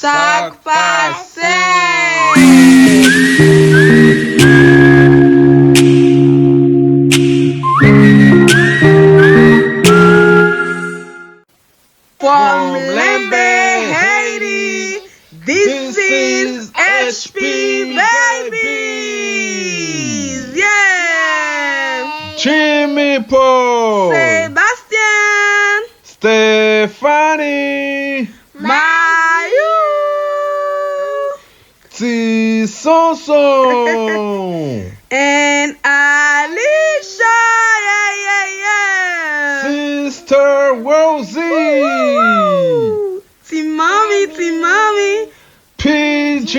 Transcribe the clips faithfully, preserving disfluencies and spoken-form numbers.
Sa k pase? From Lembe, Haiti, this is H P Babies. Yeah! Jimmy Paul. Sébastien. Stephanie. Mayou. Ti Sonson. And Alisha, yeah, yeah, yeah. Sister Rosie. Woo! Ti Mami, Ti Mami. P G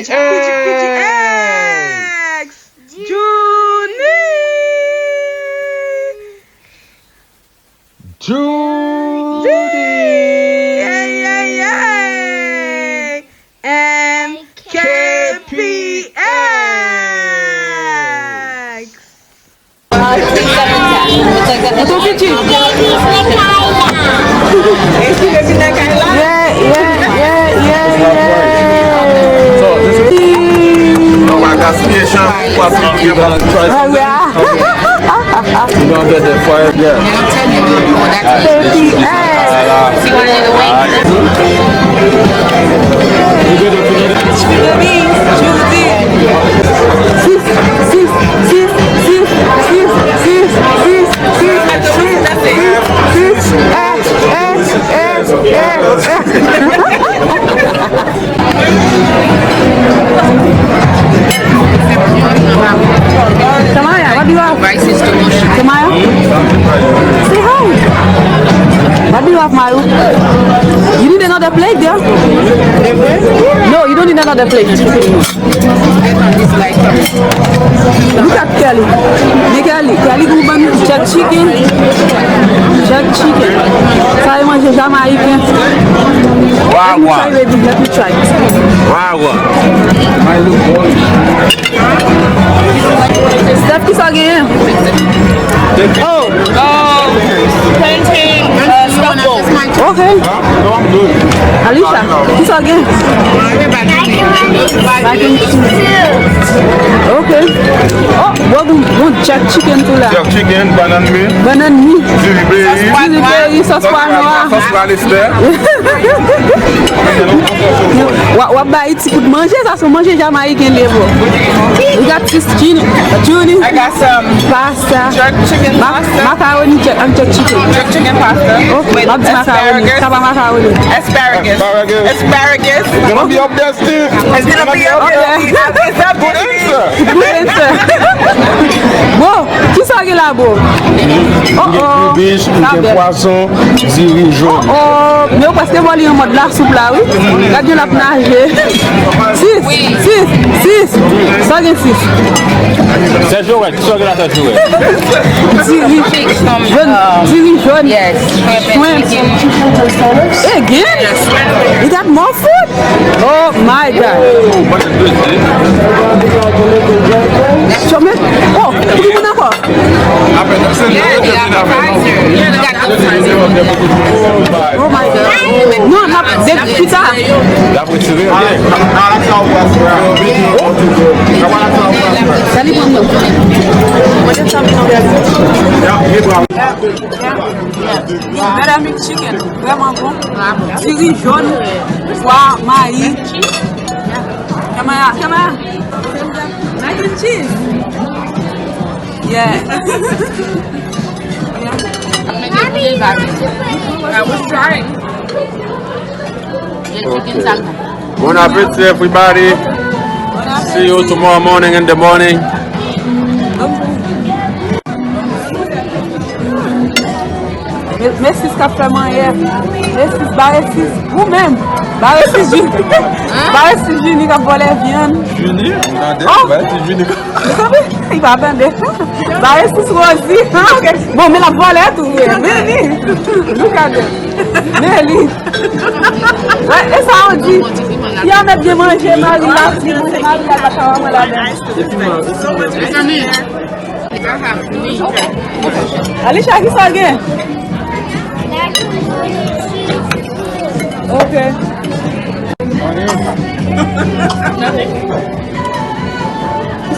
X. P G X. Junie. Judy. Hey, hey, hey. And K P X. Ou tou piti? Yeah, yeah, yeah, yeah, yeah. Nou pa gaspiye chan pou pase. Oh, yeah. K P X. Sis, sis, sis. Samaya, what do you have? Samaya? Say hi. What do you have, Mayu? You need another plate there? No, you don't need another plate. Look at Kelly. Men Kelly, Kelly gon bann jerk chicken. Jerk chicken. Sa e manje jamayiken. Wagwan. Let me try, baby. Let me try. Wagwan. Steph, kisa w genyen? Oh, um, plantain, uh, stuffed. Ok. Alisha, kisa w gen? Mac and cheese. Ok. Oh, bon, bon, bon, jerk chicken tou la. Jerk chicken, bannann mi. Bannann mi. Diri peyi. Diri peyi, sòs pwa nwa. Sòs pwa Lestè. W ap, w ap bay ti kout manje, sa se manje jamayiken li ye, bro. We got sis Junie. I got some pasta. Jerk chicken pasta. Macaroni jerk, and jerk chicken. Jerk chicken pasta. Ok, w ap di macaroni. Sa pa macaroni. Asparagus. Asparagus. Asparagus. It's gonna be up there, Steve. It's gonna be up there. Good answer. Good answer. Bon, kisa w gen la, bro? Oh, oh. M gen kribich, m gen pwason, diri jòn. Oh, oh. Men yo prèske vòlè an mòd la. Soup la, wi. Gad jan l ap naje. Sis, sis, sis. Sa gen sis? Sèt Jowèt, kisa w gen la, Sèt Jowèt? Diri jòn, diri jòn. Shrimp. Again? You got more food? Oh my God. Chome? Oh, pou ki moun ankò? Oh my God. Non, n ap de pita. Sa li pran non. Bèl mix chicken, vrèman bon. Diri jòn, pwa, mayi. Kamera, kamera. Mac and cheese. Yeah. I was trying. Bon appetit, everybody. See you tomorrow morning in the morning. Men, men sis k ap fè manyen. Men sis, bare sis, ou menm. Bare sis Jini. Bare sis Jini k ap vòlè vyann. Jini? Tande? Oh! Bare sis Jini k ap... Li pa tande. Bare sis Rozi. Bon, men l ap vòlè tou, wi. Men li. Look at them. Men li. E, e sa w di? Fi a mèt byen manje, mari la, manje mari la, pa ka wè mwen ladan. Alisha, kisa w gen? Ok. Sa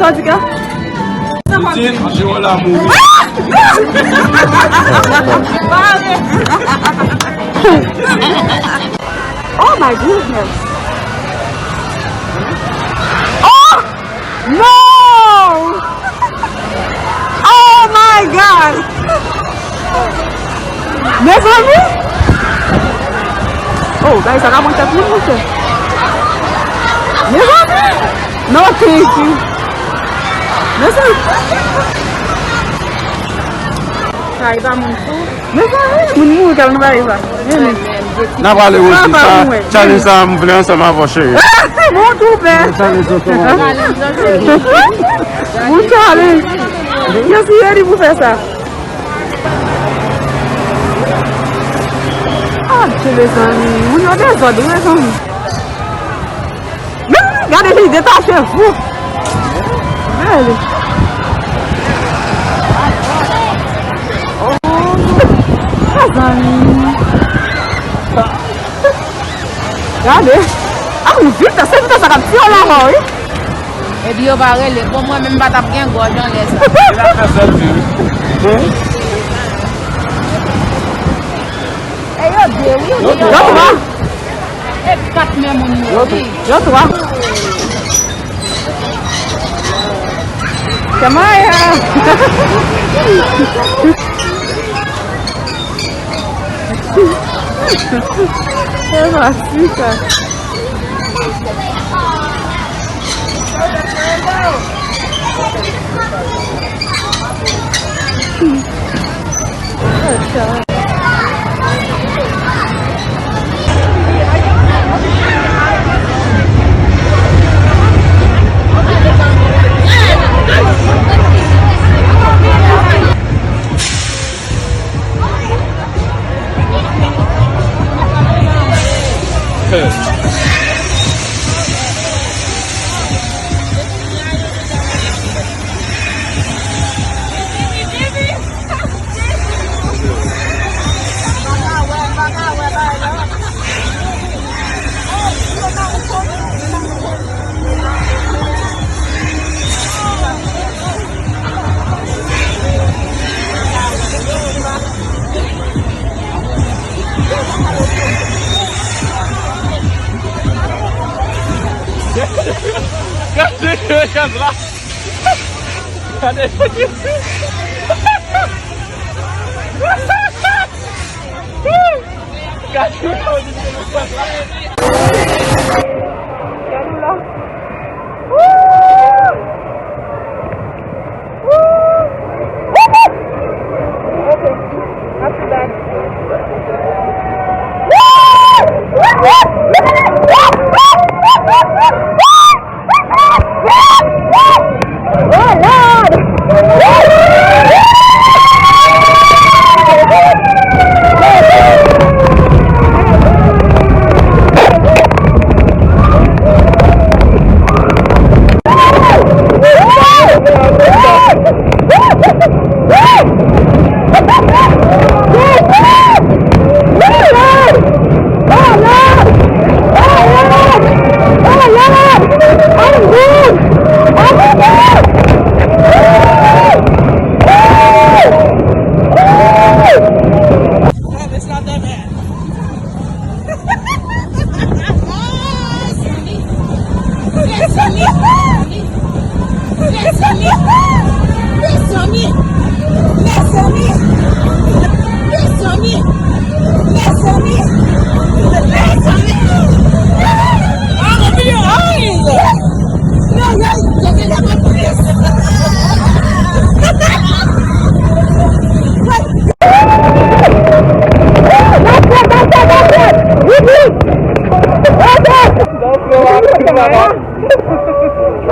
w di ka? Poutine, Jewòl a mouri. Oh my goodness. Oh! No! Oh my God! Mezanmi! Oh, guys, sa ka pran tèt moun, monchè. Mezanmi! No, thank you. Mezanmi! Sa e pa moun fou. Mezanmi, moun mouri kal nan bagay sa. N a prale osi. Sa, challenge sa, m vle ansanm avè w, cheri. Bon, tou pè. Challenge ansanm avè w. Bon, challenge. Yo si redi pou fè sa. Ah, Dye, mezanmi. Moun yo dezòd, wi, mezanmi. Men, gade li detache, fou. Gade li. Oh, mezanmi. Gade. Ah, li vit, se vit sa k ap tiye w la, wi. Epi yo pa rele. Bon, mwen menm pa t ap gen gòj anlè sa. Li la fè sèl vi, wi. E yo de, wi. Yo de. Yo twa. E kat men moun yo, wi. Yo twa. Kamaya. E pa si sa. Gade yo, gade la. Gade. Gade.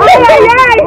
Ay, ay, ay!